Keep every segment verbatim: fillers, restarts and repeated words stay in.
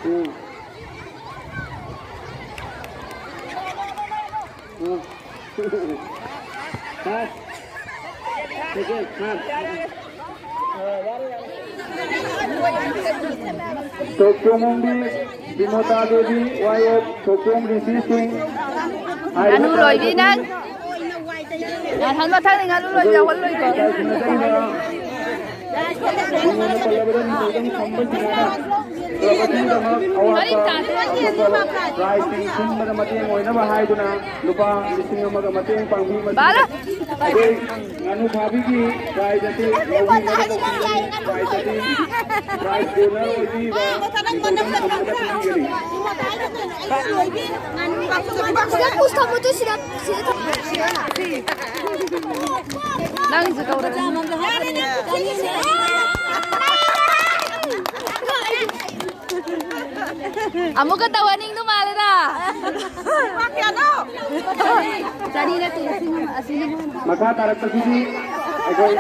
ꯎꯝ꯫ ꯎꯝ꯫ ꯍꯥ? ꯁꯦꯀꯦꯟ, ꯍꯥ? ꯇꯣꯞꯆꯣꯡꯕꯝꯒꯤ ꯕꯤꯃꯣꯇꯥ ꯗꯦꯕꯤ, ꯋꯥꯏ ꯑꯦꯐ ꯇꯣꯞꯆꯣꯡ ꯔꯤꯁꯤ ꯁꯤꯡ꯫ ꯉꯥꯅꯨ ꯂꯣꯏꯕꯤ ꯅꯪ꯫ ꯉꯥꯟꯍꯟ ꯃꯊꯪꯗꯤ ꯉꯥꯅꯨ ꯂꯣꯏꯕꯤ ꯌꯥꯎꯍꯜꯂꯣꯏꯀꯣ꯫ ꯃꯤꯉꯣꯟꯗ ꯄꯜꯂꯕꯗ ꯃꯤꯡꯆꯪ ꯐꯝꯕꯁꯤꯡꯅ ꯀ꯭ꯂꯕ ꯑꯁꯤꯒꯤꯗꯃꯛ ꯑꯋꯥꯠꯄ ꯄ꯭ꯔꯥꯏꯖꯁꯤꯡ ꯁꯤꯟꯕꯗ ꯃꯇꯦꯡ ꯑꯣꯏꯅꯕ ꯍꯥꯏꯗꯨꯅ ꯂꯨꯄꯥ ꯂꯤꯁꯤꯡ ꯑꯃꯒ ꯃꯇꯦꯡ ꯄꯥꯡꯕꯤꯕ꯫ ꯕꯥꯂꯥ! ꯑꯩꯈꯣꯏ ꯉꯥꯅꯨ ꯐꯥꯕꯤꯒꯤ ꯄ꯭ꯔꯥꯏꯖ ꯑꯁꯤ ꯂꯧꯕꯤꯅꯕ ꯇꯧꯕꯤꯒꯅꯤ꯫ ꯄ꯭ꯔꯥꯏꯖ ꯑꯁꯤ ꯄ꯭ꯔꯥꯏꯖ ꯗꯣꯅꯔ ꯑꯣꯏꯕꯤꯔꯤꯕ ꯃꯤꯡꯆꯪ ꯐꯝꯕꯗ ꯄꯤꯒꯅꯤ꯫ ꯁꯤꯗ ꯄꯨꯁ ꯊꯝꯃꯨ ꯇꯨ, ꯁꯤꯗ, ꯁꯤꯗ ꯊꯝꯃꯨ꯫ ꯅꯪꯁꯨ ꯇꯧꯔꯣ꯫ ꯑꯃꯨꯛꯀ ꯇꯧꯍꯟꯅꯤꯡꯗꯧ ꯃꯥꯜꯂꯦꯗ꯫ ꯆꯅꯤ ꯅꯠꯇꯦ, ꯂꯤꯁꯤꯡ ꯑꯃ, ꯑꯁꯤꯅ ꯃꯈꯥ ꯇꯥꯔꯛꯄꯁꯤꯗꯤ ꯑꯩꯈꯣꯏ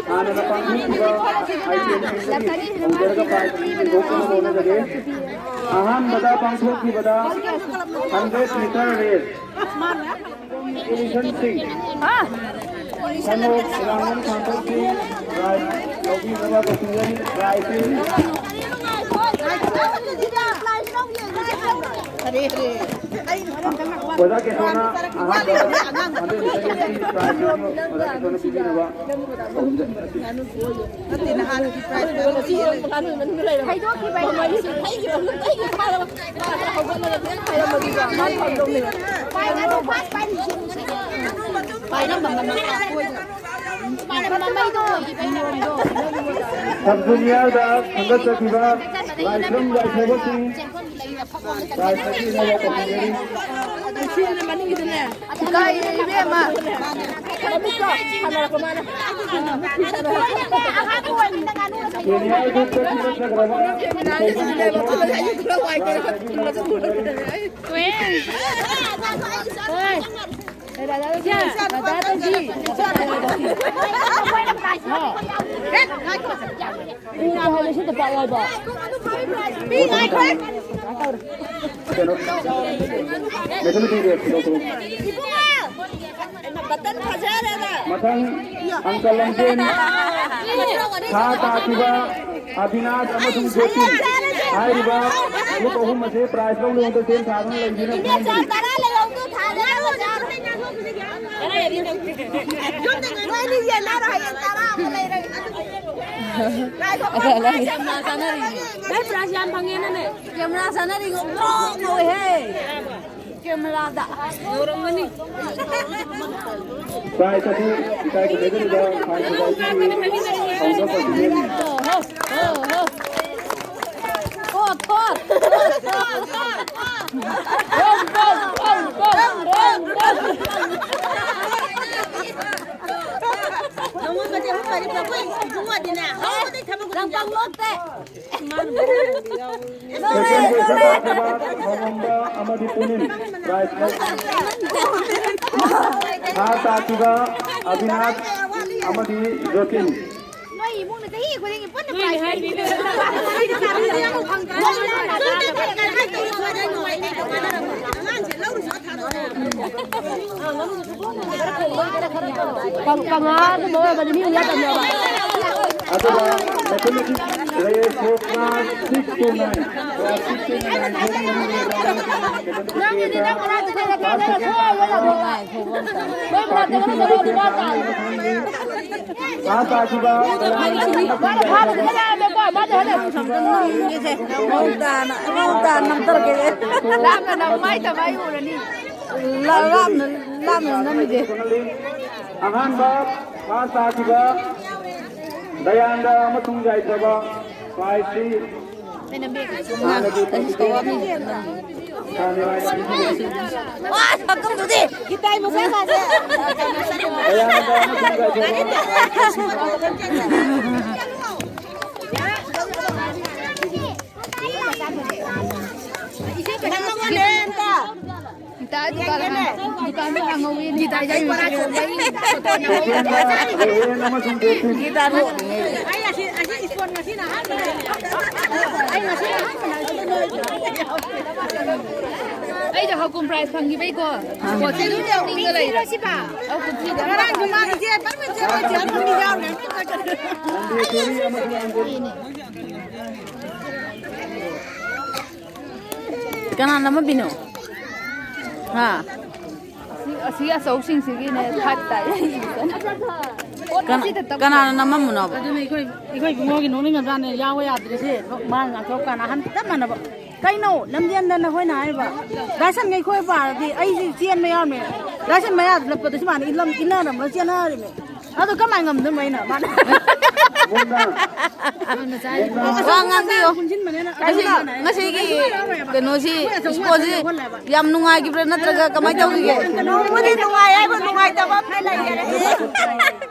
ꯍꯥꯟꯅꯅ ꯄꯥꯡꯊꯣꯛꯈꯤꯕ ꯑꯥꯏꯇꯦꯝꯁꯤꯡꯗꯒꯤ ꯍꯧꯖꯔꯒ ꯄ꯭ꯔꯥꯏꯖ ꯑꯅꯤ ꯌꯦꯟꯊꯣꯛꯇꯨꯅ ꯂꯧꯅꯖꯒꯦ꯫ ꯑꯍꯥꯟꯕꯗ ꯄꯥꯡꯊꯣꯛꯈꯤꯕꯗ ꯍꯟꯗ꯭ꯔꯦꯠ ꯃꯤꯇꯔ ꯔꯦꯁ꯫ ꯏꯂꯤꯁꯟꯁꯤꯡ꯫ ꯍꯥ? ꯁꯅꯣ ꯏꯔꯥꯡꯕꯝ ꯊꯥꯡꯄꯣꯛꯄꯤ ꯔꯥꯏ ꯂꯧꯕꯤꯅꯕ ꯀꯛꯆꯤꯡꯗꯒꯤ ꯔꯥꯏꯁꯤ꯫ ꯑꯣꯖꯥ ꯀꯦꯁꯣꯅ ꯑꯍꯥꯟꯕ ꯍꯟꯗꯛ ꯃꯤꯇꯔꯒꯤ ꯄ꯭ꯔꯥꯏꯖ ꯑꯗꯨ ꯑꯣꯖꯥ ꯀꯦꯁꯣꯅ ꯄꯤꯕꯤꯅꯕ ꯈꯨꯔꯨꯝꯖꯔꯤ꯫ ꯅꯠꯇꯦ, ꯅꯍꯥꯟꯒꯤ ꯄ꯭ꯔꯥꯏꯖ ꯃꯌꯥꯝ ꯂꯣꯏ ꯌꯦꯜꯂꯦ꯫ ꯍꯩꯗꯣꯛꯈꯤꯕ ꯑꯩꯅ꯫ ꯃꯃꯩꯁꯦ ꯍꯩꯈꯤꯕ ꯑꯗꯨꯝ ꯑꯩꯒꯤ ꯏꯁꯥꯗ ꯍꯧꯒꯠꯂꯒ ꯑꯗꯨꯝ ꯍꯥꯏꯔꯝꯃꯗꯤꯀꯣ ꯃꯥꯅ ꯐꯝꯗꯧꯅꯦꯕ꯫ ꯄꯥꯏ ꯉꯥꯅꯨ ꯐꯥꯁ ꯄꯥꯏꯔꯤꯁꯦ꯫ ꯄꯥꯏꯔꯝꯕ ꯃꯃꯩ ꯀꯥꯈꯣꯏꯗꯣ꯫ ꯃꯥꯅ ꯃꯃꯩꯗꯣ ꯑꯣꯏꯈꯤꯕꯩꯅꯦ꯫ ꯁꯕ ꯖꯨꯅꯤꯌꯔꯗ ꯈꯟꯒꯠꯆꯈꯤꯕ ꯂꯥꯏꯁ꯭ꯔꯝ ꯌꯥꯏꯐꯕꯁꯤꯡ ꯄ꯭ꯔꯥꯏꯖ ꯄꯤꯅꯕ ꯇꯧꯕꯤꯒꯅꯤ꯫ ꯏꯀꯥꯏꯌꯦ ꯏꯕꯦꯝꯃ꯫ ꯎ ꯇꯥꯍꯜꯂꯦ ꯁꯤꯗ ꯄꯥꯛ ꯌꯥꯏꯕ꯫ ꯃꯤ ꯉꯥꯏꯈꯣ꯫ ꯀꯩꯅꯣ, ꯃꯦꯊꯃꯦꯇꯤꯛ ꯔꯦꯞ ꯂꯧꯊꯣꯛ꯫ ꯕꯇꯟ ꯐꯖꯔꯦꯗ꯫ ꯃꯊꯪ ꯑꯪꯀ ꯂꯝꯖꯦꯟ ꯊꯥ ꯇꯥꯈꯤꯕ ꯑꯕꯤꯅꯥꯁ ꯑꯃꯁꯨꯡ ꯖꯣꯇꯤ ꯍꯥꯏꯔꯤꯕ ꯒ꯭ꯔꯨꯞ ꯑꯍꯨꯝ ꯑꯁꯤ ꯄ꯭ꯔꯥꯏꯖ ꯂꯧꯅꯕ ꯁꯦꯝ ꯁꯥꯗꯨꯅ ꯂꯩꯕꯤꯅ ꯏꯅꯦ, ꯆꯥ ꯈꯪꯍꯟꯖꯔꯤ꯫ ꯇꯔꯥ ꯂꯩꯍꯧꯗꯣ ꯊꯥꯗꯔꯒ ꯆꯥꯔꯣ꯫ ꯅꯣꯏ ꯑꯅꯤ ꯌꯦꯟꯅꯔꯣ, ꯍꯌꯦꯡ ꯇꯔꯥ ꯑꯃ ꯂꯩꯔꯒꯦ꯫ ꯉꯥꯏꯈꯣ, ꯉꯥꯏꯈꯣ꯫ ꯅꯪ ꯄ꯭ꯔꯥꯏꯖ ꯌꯥꯝ ꯐꯪꯉꯦꯅꯅꯦ꯫ ꯀꯦꯃꯦꯔꯥ ꯆꯥꯅꯔꯤ, ꯉꯧꯔꯣꯛ ꯉꯧꯋꯦꯍꯦ꯫ ꯀꯦꯃꯦꯔꯥꯗ꯫ ꯌꯧꯔꯝꯒꯅꯤ꯫ ꯄ꯭ꯔꯥꯏꯖ ꯑꯗꯨ ꯏꯀꯥꯏ ꯈꯨꯝꯅꯗꯅꯕ ꯐꯥꯏꯟ ꯁꯣꯁꯥꯏꯇꯤꯒꯤ ꯐꯥꯎꯟꯗꯔ ꯄ꯭ꯔꯁꯤꯗꯦꯟ ꯀꯣꯠ, ꯀꯣꯠ, ꯀꯣꯠ, ꯀꯣꯠ, ꯀꯣꯠ꯫ ꯅꯉꯣꯟꯗꯗꯤ ꯑꯍꯨꯝ ꯃꯔꯤ ꯄꯣꯛꯄ ꯏꯕꯨꯡꯉꯣꯗꯤꯅꯦ, ꯍꯧꯕꯗꯩ ꯊꯕꯛ ꯈꯨꯗꯤꯡ ꯌꯥꯎꯕ꯫ ꯁꯦꯀꯦꯟ ꯄꯣꯖꯤꯁꯟ ꯇꯥꯈꯤꯕ ꯊꯧꯉꯝꯕ ꯑꯃꯗꯤ ꯄꯨꯅꯤꯟ ꯄ꯭ꯔꯥꯏꯖ ꯂꯧ-, ꯊꯥ ꯇꯥꯈꯤꯕ ꯑꯕꯤꯅꯥꯁ ꯑꯃꯗꯤ ꯖꯣꯇꯤꯟ꯫ ꯅꯣꯏ ꯏꯃꯨꯡꯅ ꯆꯍꯤ ꯈꯨꯗꯤꯡꯒꯤ ꯄꯨꯟꯅ ꯄ꯭ꯔꯥꯏꯖ ꯄꯤꯕꯤꯔꯦ꯫ ꯀ-, ꯀꯪꯉꯥ ꯑꯗꯨꯝꯕ ꯑꯣꯏꯔꯕꯗꯤ ꯃꯤ ꯑꯃ ꯌꯥꯗꯕꯅꯦꯕ꯫ ꯑꯗꯨꯒ mathematics ꯂꯩꯔꯦ, class six to nine, class six to nine, ꯅꯪꯒꯤꯗꯤ ꯅꯪ ꯃꯅꯥꯛꯇ ꯆꯠꯂꯀꯥꯟꯗ ꯁꯣꯏꯔꯒ ꯑꯃꯨꯛ ꯅꯣꯏ ꯃꯅꯥꯛꯇ ꯑꯃꯨꯛ ꯆꯠꯂꯣ ꯑꯗꯨ ꯃꯥ ꯇꯥꯔꯦ꯫ ꯃꯥꯅ ꯐꯥꯕꯁꯤꯗ ꯂꯥꯛꯑꯝꯃꯦꯀꯣ, ꯃꯥꯗꯤ ꯍꯟꯗꯛ ꯃꯑꯣꯡ ꯇꯥꯅ, ꯃꯑꯣꯡ ꯇꯥꯅ ꯅꯝꯊꯔꯛꯀꯦ꯫ ꯂꯥꯞꯅ ꯅꯃꯥꯏ ꯇꯃꯥꯏ ꯎꯔꯅꯤ꯫ ꯂꯥ-, ꯂꯥꯞꯅ, ꯂꯥꯞꯅ ꯅꯝꯃꯤꯁꯦ꯫ ꯑꯍꯥꯟꯕ ꯐꯥꯁ ꯇꯥꯈꯤꯕ ꯗꯌꯥꯟꯗ ꯑꯃꯁꯨꯡ ꯌꯥꯏꯐꯕ ꯄ꯭ꯔꯥꯏꯖꯁꯤ ꯍꯥꯟꯅꯒꯤ ꯄ꯭ꯔꯁꯤꯗꯦꯟ ꯁꯥꯅꯤꯔꯥ ꯌꯥꯏꯐꯕ꯫ ꯋꯥ, ꯁꯛꯇꯝꯗꯨꯗꯤ! ꯒꯤꯇꯥꯏ ꯃꯆꯥ ꯃꯥꯜꯂꯦ꯫ ꯗꯌꯥꯅꯟꯗ ꯑꯃꯁꯨꯡ ꯌꯥꯏꯐꯕ ꯄ꯭ꯔꯥꯏꯖꯁꯤ ꯒꯤꯇꯥ ꯗꯨꯀꯥꯟ ꯍꯥꯡ-, ꯗꯨꯀꯥꯟꯁꯨ ꯍꯥꯡꯍꯧꯋꯤ꯫ ꯒꯤꯇꯥ ꯌꯥꯏ ꯄꯔꯥ ꯆꯣꯡꯕꯩ ꯐꯣꯇꯣ ꯅꯝꯍꯧꯕ꯫ ꯔꯣꯍꯦꯟ ꯑꯃꯁꯨꯡ ꯗꯦꯕꯤꯟ꯫ ꯒꯤꯇꯥ ꯅꯣꯛꯅꯤꯡꯉꯦ꯫ ꯑꯩ ꯑꯁꯤ, ꯑꯁꯤ ꯏꯁꯄꯣꯔꯠ ꯑꯩꯅ ꯍꯀꯨꯝ prize ꯐꯪꯈꯤꯕꯩꯀꯣ꯫ ꯄꯣꯠꯁꯦ ꯑꯗꯨꯝ ꯌꯥꯎꯅꯤꯡꯉ ꯂꯩꯔꯦ꯫ ꯑꯧ, ꯀꯨꯝꯁꯤꯗ꯫ ꯉꯔꯥꯡꯁꯨ ꯃꯥ ꯏꯆꯦ ꯄꯔꯃꯦꯁꯣꯔ ꯍꯣꯏ ꯆꯦ ꯐꯝꯃꯤ ꯌꯥꯎꯔꯦ꯫ ꯀꯅꯥ ꯅꯝꯃꯝꯃꯤꯅꯣ? ꯍꯥ? ꯑꯁꯤ, ꯑꯁꯤ ꯑꯆꯧꯁꯤꯡꯁꯤꯒꯤꯅꯦ, five ꯇꯥꯏ꯫ ꯀꯅꯥ-, ꯀꯅꯥꯅ ꯅꯝꯃꯝꯃꯤꯅꯣꯕ? ꯑꯗꯨꯅ ꯑꯩꯈꯣꯏ, ꯑꯩꯈꯣꯏ ꯏꯕꯨꯡꯉꯣꯒꯤ ꯅꯣꯛꯅꯤꯡꯉꯕꯖꯥꯠꯅꯦ, ꯌꯥꯎꯕ ꯌꯥꯗ꯭ꯔꯤꯁꯦ꯫ ꯃꯥꯅ ꯉꯥꯡꯊꯣꯛꯀꯥꯟꯗ ꯑꯍꯟ ꯆꯞ ꯃꯥꯟꯅꯕ꯫ ꯀꯩꯅꯣ? ꯂꯝꯖꯦꯟꯗꯅ ꯑꯩꯈꯣꯏꯅ ꯍꯥꯏꯕ꯫ ꯗꯥꯏꯁꯟꯒ ꯑꯩꯈꯣꯏ ꯄꯥꯔꯗꯤ ꯑꯩꯁꯦ ꯆꯦꯟꯕ ꯌꯥꯎꯔꯝꯃꯦ꯫ ꯗꯥꯏꯁꯟ ꯃꯌꯥꯗ ꯂꯠꯄꯗꯁꯨ ꯃꯥꯅ ꯏꯜꯂꯝ-, ꯏꯟꯅꯔꯝꯃ ꯆꯦꯟꯅꯔꯤꯃꯦ꯫ ꯑꯗꯣ ꯀꯃꯥꯏ ꯉꯝꯗꯣꯏꯅꯣ ꯑꯩꯅ? ꯃꯥꯅ ꯋꯥ ꯉꯥꯡꯕꯤꯌꯣ꯫ ꯄꯨꯟꯁꯤꯟꯕꯅꯤꯅ ꯉꯁꯤ, ꯑꯗꯨꯒ ꯉꯁꯤꯒꯤ ꯀꯩꯅꯣꯁꯤ, sportꯁꯤ ꯌꯥꯝ ꯅꯨꯡꯉꯥꯏꯈꯤꯕ꯭ꯔꯥ ꯅꯠꯇ꯭ꯔꯒ ꯀꯃꯥꯏ ꯇꯧꯈꯤꯒꯦ? ꯅꯣꯡꯕꯨꯗꯤ ꯅꯨꯡꯉꯥꯏ ꯍꯥꯏꯕꯨ ꯅꯨꯡꯉꯥꯏꯇꯕ ꯑꯝꯇ ꯂꯩꯇꯔꯦ꯫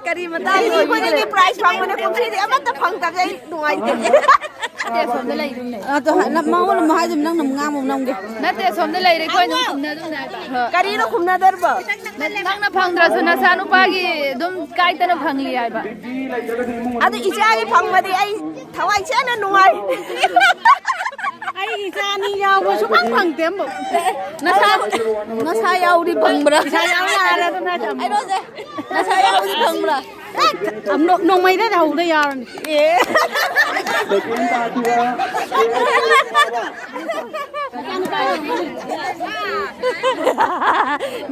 ꯀꯔꯤ ꯃꯇꯥꯡꯒꯤ ꯑꯣꯏꯕꯤꯔꯦ? ꯑꯩꯈꯣꯏꯗꯤ prize ꯐꯪꯕꯅ ꯀꯨꯝꯁꯤꯗꯤ ꯑꯃꯠꯇ ꯐꯪꯗꯕꯁꯦ ꯑꯩ ꯅꯨꯡꯉꯥꯏꯇꯦ꯫ ꯅꯠꯇꯦ, ꯑꯁꯣꯝꯗ ꯂꯩ, ꯑꯗꯨꯝ ꯂꯩ꯫ ꯑꯗꯣ ꯍꯥꯏ-, ꯅ-, ꯃꯉꯣꯟꯗ ꯑꯃꯨꯛ ꯍꯥꯏꯗꯣꯏ ꯅꯪꯅ ꯑꯃꯨꯛ ꯉꯥꯡꯕ ꯑꯃꯨꯛ ꯅꯝꯒꯦ꯫ ꯅꯠꯇꯦ, ꯑꯁꯣꯝꯗ ꯂꯩꯔꯦ, ꯑꯩꯈꯣꯏ ꯑꯗꯨꯝ ꯈꯨꯝꯅꯗꯧꯅꯦ ꯍꯥꯏꯕ꯫ ꯀꯔꯤꯅꯣ ꯈꯨꯝꯅꯗꯣꯔꯤꯕꯣ? ꯅ-, ꯅꯪꯅ ꯐꯪꯗ꯭ꯔꯁꯨ ꯅꯆꯥ ꯅꯨꯄꯥꯒꯤ ꯑꯗꯨꯝ ꯀꯥꯏꯗꯅ ꯐꯪꯂꯤ ꯍꯥꯏꯕ꯫ ꯑꯗꯨ ꯏꯆꯥꯒꯤ ꯐꯪꯕꯗꯤ ꯑꯩ ꯊꯋꯥꯏ ꯁꯦꯡꯅ ꯅꯨꯡꯉꯥꯏ꯫ ꯑꯩ ꯏꯆꯥ ꯑꯅꯤ ꯌꯥꯎꯕ ꯁꯨꯡꯐꯪ ꯐꯪꯗꯦ ꯑꯃꯨꯛ꯫ ꯅꯁꯥ, ꯅꯁꯥ ꯌꯥꯎꯗꯤ ꯐꯪꯕ꯭ꯔꯥ? ꯏꯆꯥ ꯌꯥꯎ ꯌꯥꯔꯦ ꯑꯗꯨꯅ꯫ ꯍꯥꯏꯔꯣꯁꯦ꯫ ꯅꯁꯥ ꯌꯥꯎꯗꯤ ꯐꯪꯕ꯭ꯔꯥ? ꯑꯦ, ꯅꯣ-, ꯅꯣꯡꯃꯩꯗ ꯍꯧꯕꯗ ꯌꯥꯎꯔꯅꯤ꯫ ꯑꯦ꯫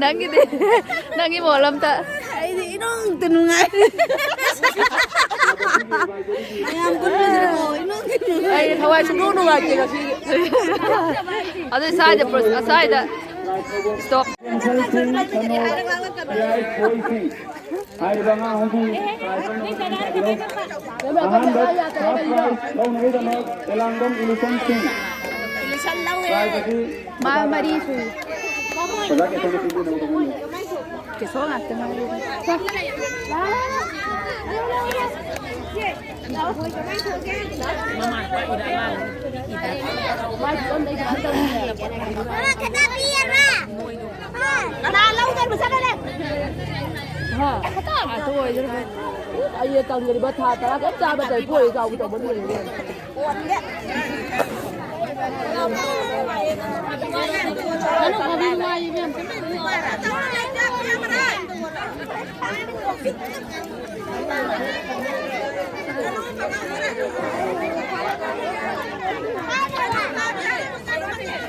ꯅꯪꯒꯤꯗꯤ, ꯅꯪꯒꯤ ꯃꯣꯜ ꯑꯝꯇ꯫ ꯑꯩꯗꯤ ꯏꯅꯨꯡꯇ ꯅꯨꯡꯉꯥꯏ꯫ ꯃꯌꯥꯝ ꯄꯨꯟꯕꯁꯤꯗꯀꯣ ꯏꯅꯨꯡꯇ ꯅꯨꯡꯉꯥꯏ꯫ ꯑꯩ ꯊꯋꯥꯏ ꯁꯨꯡꯅꯨꯡ ꯅꯨꯡꯉꯥꯏꯇꯦ ꯉꯁꯤꯒꯤ꯫ ꯑꯗꯨ ꯁ꯭ꯋꯥꯏꯗ ꯄ꯭ꯔꯣ-, ꯁ꯭ꯋꯥꯏꯗ stop꯫ ꯍꯥꯏꯔꯤꯕ ꯑꯉꯥꯡ ꯑꯍꯨꯝꯒꯤ prize ꯑꯍꯥꯟꯕ first prize ꯂꯧꯅꯕꯒꯤꯗꯃꯛ ꯇꯦꯂꯥꯡꯕꯝ ꯏꯂꯤꯁꯟ ꯁꯤꯡ꯫ ꯏꯂꯤꯁꯟ ꯂꯧꯋꯦ꯫ Prize ꯑꯁꯤ ꯃꯥ ꯃꯔꯤ ꯁꯨꯏ꯫ ꯑꯣꯖꯥ ꯀꯦꯁꯣꯟꯗ ꯄꯤꯕꯤꯅꯕ ꯈꯪꯍꯟꯖꯔꯤ꯫ ꯀꯦꯁꯣꯟ ꯉꯥꯛꯇ ꯉꯥꯏꯔꯦ꯫ ꯀꯅꯥ ꯂꯧꯗꯣꯏꯅꯣ? ꯆꯠꯂꯣꯅꯦ꯫ ꯍꯥ? ꯊꯥ ꯇꯔꯨꯛ ꯑꯣꯏꯗꯣꯏꯔꯣ? ꯑꯩ ꯀꯪꯗ꯭ꯔꯤꯕ ꯊꯥ ꯇꯔꯥ ꯈꯛ ꯆꯥꯕ ꯇꯥꯏ, ꯄꯣꯏ ꯆꯥꯎꯕ ꯇꯧꯕ ꯂꯣꯏꯔꯦ꯫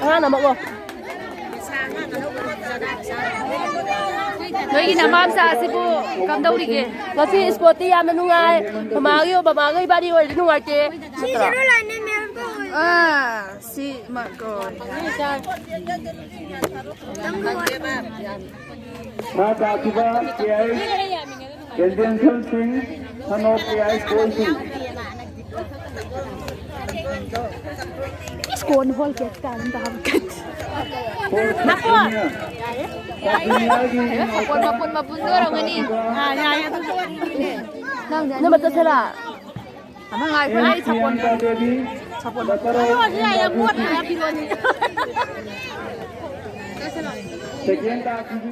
ꯑꯉꯥꯡ ꯑꯃ ꯅꯣꯏꯒꯤ ꯅꯃꯥꯝꯆꯥ ꯑꯁꯤꯕꯨ ꯀꯝꯗꯧꯔꯤꯒꯦ? ꯉꯁꯤ ꯏꯁꯄꯣꯔꯠꯇꯤ ꯌꯥꯝꯅ ꯅꯨꯡꯉꯥꯏ꯫ ꯃꯃꯥꯒꯤ, ꯃꯃꯥꯒ ꯏꯕꯥꯅꯤ ꯑꯣꯏꯔꯗꯤ ꯅꯨꯡꯉꯥꯏꯇꯦ꯫ ꯅꯠꯇ꯭ꯔꯣ? ꯑꯥ, ꯁꯤ ꯃ-, ꯀꯣ-, ꯃꯥ ꯇꯥꯈꯤꯕ ꯀꯦ ꯑꯥꯏ ꯀꯦꯟꯗꯦꯟꯁꯟ ꯁꯤꯡ, ꯁꯟ ꯑꯣꯐ ꯀꯦ ꯑꯥꯏ ꯀꯣꯏ ꯁꯤꯡ꯫ ꯁ꯭ꯀꯣꯟ ꯍꯣꯜ ꯀꯦꯛ ꯇꯥꯏꯝ ꯇꯥꯕ ꯀꯦꯛ꯫ ꯅꯥꯀꯣ꯫ ꯁ꯭ꯀꯣꯟ ꯃꯄꯨꯟ ꯃꯄꯨꯟꯗꯣ ꯑꯣꯏꯔꯝꯒꯅꯤ꯫ ꯑꯥ, ꯌꯥꯏ, ꯑꯗꯨꯁꯨ ꯑꯣꯏꯅꯤꯡꯉꯤꯅꯦ꯫ ꯅꯪꯗꯤ ꯅꯝꯕꯔ ꯆꯠꯁꯤꯔꯥ? ꯑꯃ ꯉꯥꯏꯈꯣ, ꯑꯩ ꯁꯥꯄꯣꯟ꯫ ꯁꯥꯄꯣꯟ꯫ ꯑꯗꯨ ꯑꯣꯏꯔꯁꯨ ꯌꯥꯏꯌꯦ, ꯃꯣꯠꯇꯅ ꯐꯤꯔꯣꯟꯅꯤ꯫ ꯁꯦꯀꯦꯟ ꯇꯥꯈꯤꯕꯤ꯫